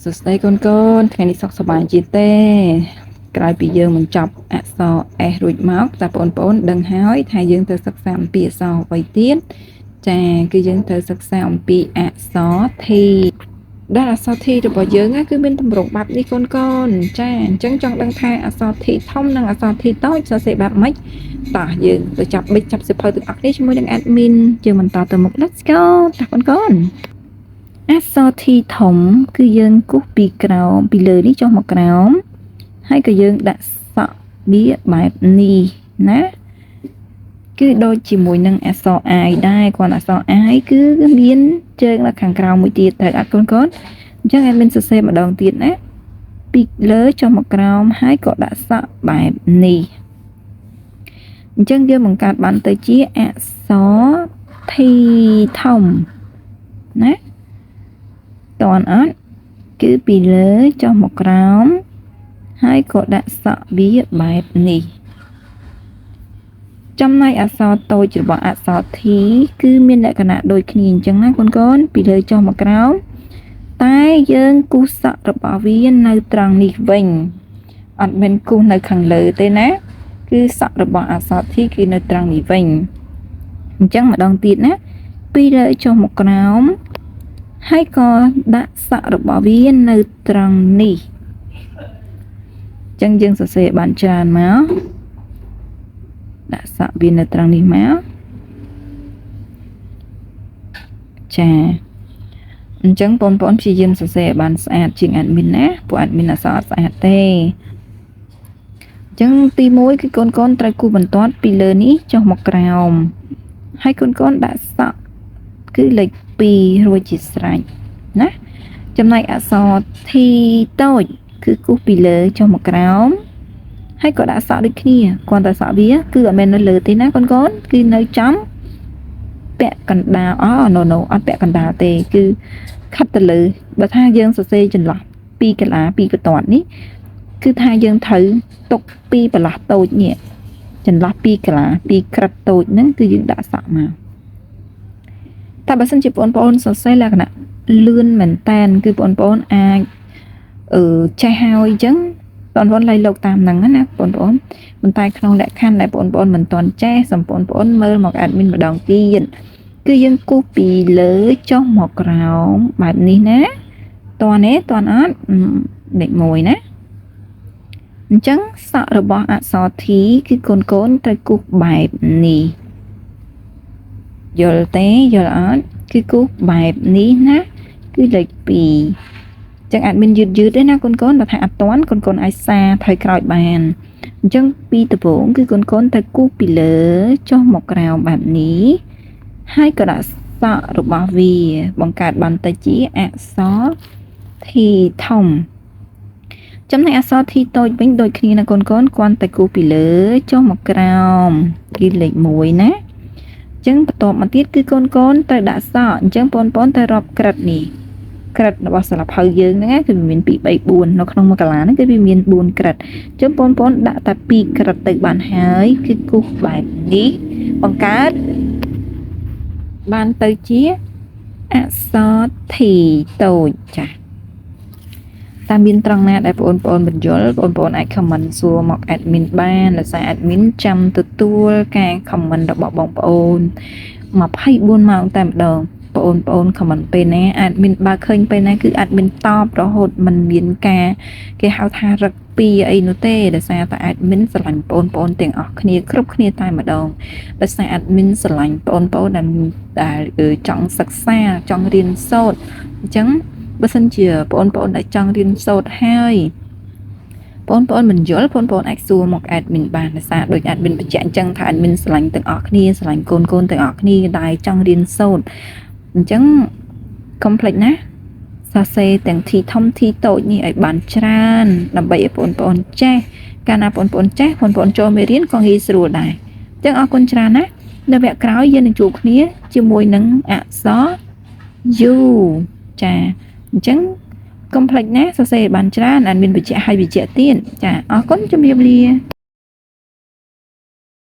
សួស្តីកូនកូនថ្ងៃនេះសុខសប្បាយជាទេក្រោយពីយើងបញ្ចប់អក្សរ S រួចមកតើបងប្អូនដឹងហើយថាយើងត្រូវសិក្សាអំពីអក្សរអ្វីទៀតចាគឺយើងត្រូវសិក្សាអំពីអក្សរ T ដែលអក្សរ T របស់យើងណាគឺមានទម្រង់បែបនេះកូនកូនចាអញ្ចឹងចង់ដឹងថាអក្សរ T ធំនិងអក្សរ T តូចសរសេរបែបម៉េចតោះយើងទៅចាប់ប៊ិចចាប់សៀវភៅទាំងអស់គ្នាជាមួយនឹង admin យើងបន្តទៅមុខ Let's go តោះកូនកូន អក្សរ T ធំគឺយើងគូសពីក្រោមពីលើនេះចុះមកក្រោមហើយក៏យើងដាក់សក់វាបែបនេះណាគឺដូចជាមួយនឹងអក្សរ I ដែរគ្រាន់អក្សរ I គឺមានជើងនៅខាងក្រោមមួយទៀតត្រូវអត់កូនកូនអញ្ចឹង admin សរសេរម្ដងទៀតណាពីលើចុះមកក្រោមហើយក៏ដាក់សក់បែបនេះអញ្ចឹងយើងបង្កើតបានទៅជាអក្សរ T ធំណា តន់អត់គឺពីលើចុះមកក្រោមហើយក៏ដាក់សក់វាបែបនេះចំណែកអក្សរតូចរបស់អក្សរ T គឺមានលក្ខណៈដូចគ្នាអញ្ចឹងណាកូនកូនពីលើចុះមកក្រោមតែយើងគូសសក់របស់វានៅត្រង់នេះវិញអត់មែនគូសនៅខាងលើទេណាគឺសក់របស់អក្សរ T គឺនៅត្រង់នេះវិញអញ្ចឹងម្ដងទៀតណាពីលើចុះមកក្រោម ហើយក៏ដាក់សក់របស់វានៅត្រង់នេះអញ្ចឹងយើងសរសេរបានច្រើនមកដាក់សក់វានៅត្រង់នេះមកចាអញ្ចឹងបងប្អូនព្យាយាមសរសេរឲ្យបានស្អាតជាង admin ណាពួក admin អក្សរអត់ស្អាតទេអញ្ចឹងទី1គឺកូនកូនត្រូវគូសបន្ទាត់ពីលើនេះចុះមកក្រោមហើយកូនកូនដាក់សក់គឺលេខ2រួចជាស្រេចណាចំណែកអក្សរ T តូចគឺគូសពីលើចុះមកក្រោមហើយក៏ដាក់សក់ដូចគ្នាគ្រាន់តែសក់វាគឺអត់មែននៅលើទេណាកូនកូនគឺនៅចំពាក់កណ្ដាលអូ no no អត់ពាក់កណ្ដាលទេគឺខិតទៅលើបើថាយើងសរសេរចន្លោះពីកលាពីបន្ទាត់នេះគឺថាយើងត្រូវទុកពីប្រឡោះតូចនេះចន្លោះពីកលាពីក្រិតតូចហ្នឹងគឺយើងដាក់សក់មកតែបើសិនជាបងប្អូនសរសេរលក្ខណៈលឿនមែនតែនគឺបងប្អូនអាចអឺចេះហើយអញ្ចឹងបងប្អូនលៃលោកតាមហ្នឹងណាបងប្អូនប៉ុន្តែក្នុងលក្ខខណ្ឌដែលបងប្អូនមិនទាន់ចេះសូមបងប្អូនមើលមក admin ម្ដងទៀតគឺយើងគូសពីលើចុះមកក្រោមបែបនេះណាតើនេះតើអត់លេខ1ណាអញ្ចឹងសក់របស់អក្សរ T គឺកូនកូនត្រូវគូសបែបនេះយល់ទេយល់អត់គឺគូសបែបនេះណាគឺលេខ2ចឹង admin យឺតយឺតទេណាកូនកូនបើថាអត់តាន់កូនកូនអាចសារថយក្រោយបានអញ្ចឹងពីដំបូងគឺកូនកូនត្រូវគូសពីលើចុះមកក្រោមបែបនេះហើយក៏ដាក់សក់របស់វាបង្កើតបានទៅជាអក្សរ T ធំចំណែកអក្សរ T តូចវិញដូចគ្នាណាកូនកូនគ្រាន់តែគូសពីលើចុះមកក្រោមគឺលេខ1ណាចឹងបន្ទាប់មកទៀតគឺកូនកូនត្រូវដាក់សក់អញ្ចឹងបងប្អូនត្រូវរាប់ក្រិតនេះក្រិតរបស់សិល្បៅយើងហ្នឹងគឺវាមាន2 3 4នៅក្នុងមួយកលាហ្នឹងគឺវាមាន4ក្រិតអញ្ចឹងបងប្អូនដាក់តែ2ក្រិតទៅបានហើយគឺគូសបែបនេះបង្កើតបានទៅជាអក្សរ T តូចចា៎តាមមានត្រង់ណាដែលបងប្អូនបញ្យល់បងប្អូនអាច comment សួរមក admin បានដោយសារ admin ចាំទទួលការ comment របស់បងប្អូន24ម៉ោងតែម្ដងបងប្អូន comment ពេលណា admin បើឃើញពេលណាគឺ admin តបរហូតមិនមានការគេហៅថារឹកពីអីនោះទេដោយសារតែ admin ស្រឡាញ់បងប្អូនទាំងអស់គ្នាគ្រប់គ្នាតែម្ដងដោយសារ admin ស្រឡាញ់បងប្អូនដែលដែលចង់សិក្សាចង់រៀនសូត្រអញ្ចឹងបើសិនជាបងប្អូនដែលចង់រៀនសូត្រហើយបងប្អូនមិនយល់បងប្អូនអាចសួរមក admin បានដោយសារដូច admin បញ្ជាក់អញ្ចឹងថា admin ស្រឡាញ់ទាំងអស់គ្នាស្រឡាញ់កូនកូនទាំងអស់គ្នាដែលចង់រៀនសូត្រអញ្ចឹងកុំភ្លេចណាសរសេរទាំង T ធំ T តូចនេះឲ្យបានច្រើនដើម្បីឲ្យបងប្អូនចេះកាលណាបងប្អូនចេះបងប្អូនចូលមេរៀនក៏ងាយស្រួលដែរអញ្ចឹងអរគុណច្រើនណាស់នៅវគ្គក្រោយយើងនឹងជួបគ្នាជាមួយនឹងអក្សរ U ចាអញ្ចឹងកុំភ្លេចណាសរសេរឲ្យបានច្រើនអានមានបញ្ជាក់ឲ្យបញ្ជាក់ទៀតចាអរគុណជំរាបលា។